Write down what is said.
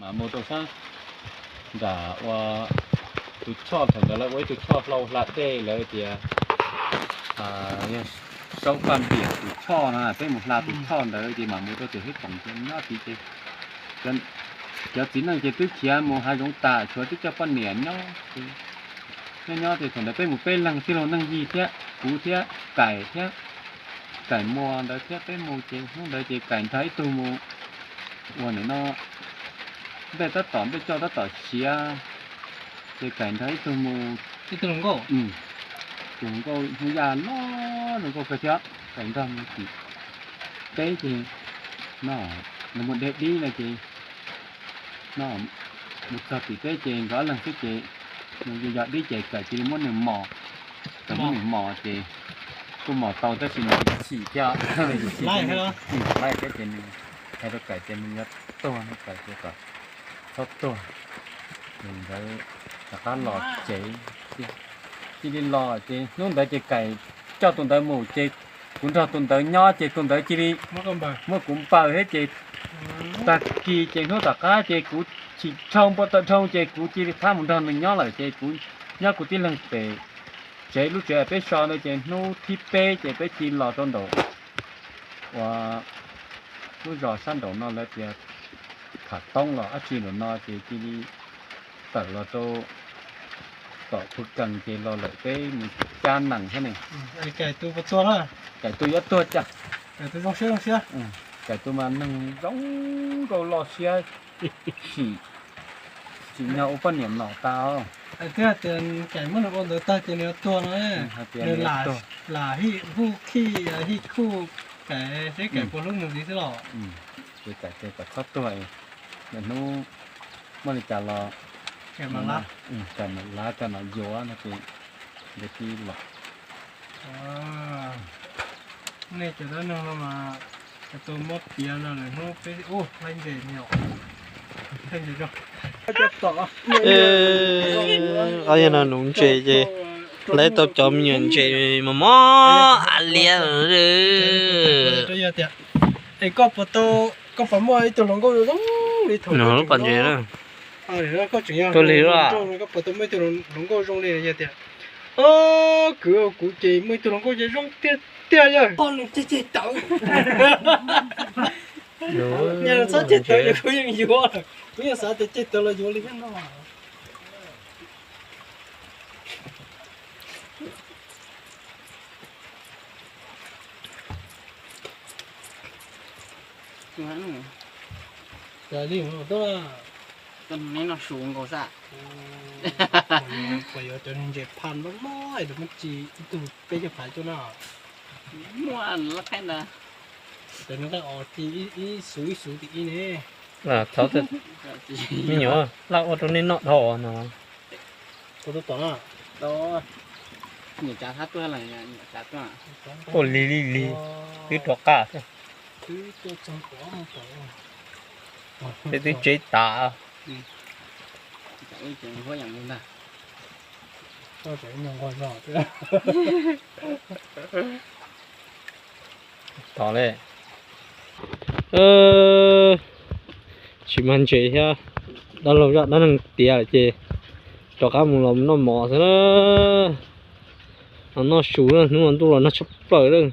Mas mus rau sab nram ua tus choj, thaum ntawd lawv ua ib tug choj hlau hla dej, lawv tias Saub Paj Npiam tus choj no, peb mus hla tus choj ntawd ces mam mus rau tim Hib Poom ces nyob tid ces cov txiv neej ces twb khiav mus hav zoov tas, tshuav tib co poj niam nyob. Nyob nyob ces thaum ntawd peb mus peb leeg, tij laug Neej Yig thiab kuv thiab Kaim thiab Kaim Muas ntawd thiab peb mus ces hnub ntawd ces Kaim nrog ib tug mus ua nim no npej tab tom, npej coj tab tom siav, ces Kaim nrog ib tug mus, tus hluas nkauj Hmoob Yaj loj, hluas nkauj kawg thiab, Kaim nrog mus tim teb ces no, nws mus de dib no ces no, mus txog tim teb ces nkawd ob leeg xwb ces mus yos dib ces Kaim cia li muab nws mos, Kaim muab nws mos ces kuj mos tau tab sis nws chim thiab, chim thiab ces nws hais rau Kaim tias nws yuav tuag no, Kaim tias kom txhob tuag. Ces nkawd rov qab los tsev, cia li los ces hnub ntawd ces Kaim coj tus ntawd mus ces kuv nrog tus ntawd nyob ces tus ntawd cia li muab kuv npaws thiab ces tag kis ces hnub tom qab ces kuv tsis dhau npua taw dhau ces kuv cia li rov qab mus nrog nws nyob lawm ces kuv nyob kuv tib leeg pem tsev, lub tsev peb so ntawd ces hnub thib peb ces peb cia li los rau nraum uas lub zos sab nraum no lawv tias Tham Toob los dab tsi nraum no ces cia li tawm los rau tom Phu Kees ces los lawm peb mus cab nees thiab ne. Kaim tus yuav tuag cas? Kaim tus mas neeg zoo nkauj loj siab, tsim nyog ua poj niam mlom tas os. Kaim muab nws ua ntawd tag ces nws yuav tuag no. Nws lam hij huj khij hij khuj Kaim seb Kaim puas hlub nws ntxiv xwb los. Ces Kaim tias kom txhob tuag, lwm hnub muaj li cas los Kaim mam lav, Kaim mam yuav no ces nkawd cia li los. Nej cov dab neeg no mas tus muab piav no lwm hnub peb ua laib ntses nyom. Ob yog no nuv ntses ces lawv tau cov me nyuam ntses mos mos av liab. Es koj puas tau, koj puas muaj ib tug hluas nkauj zoo li thaum lub pas ntses na? Koj tseem yog hluas nkauj, koj puas tau muaj ib tug hluas nkauj zoo li yog tias, o, kwv kuv ces muaj ib tug hluas nkauj ces zoo tiag tiag yog pog lus ceg ceg tawv. Yog txhob ceg tawv ces kuv yeej yuav, kuv yeej xav tias ceg tawv los yuav li thiab no. Li tuaj, neb noj su nkaus xwb. Puas yuav cov ntses pha loj loj es muab tsis ib tug peb caug phav tuaj no? Muaj lab khaib ntag. Cov no os, ib xuv ib xuv tim ib ne. Me nyuam, laj ua rau nej noj dhau no. Ua lig lig lig, twb rov qab xwb. Peb twb tseb tas. Tom li, tsis mag ntses thiab, dab laug zaj dab neeg tiav lawm ces rov qab mus los noj mov xwb na. Los noj su, hnub no ntuj los nag tshaj plaws lawm.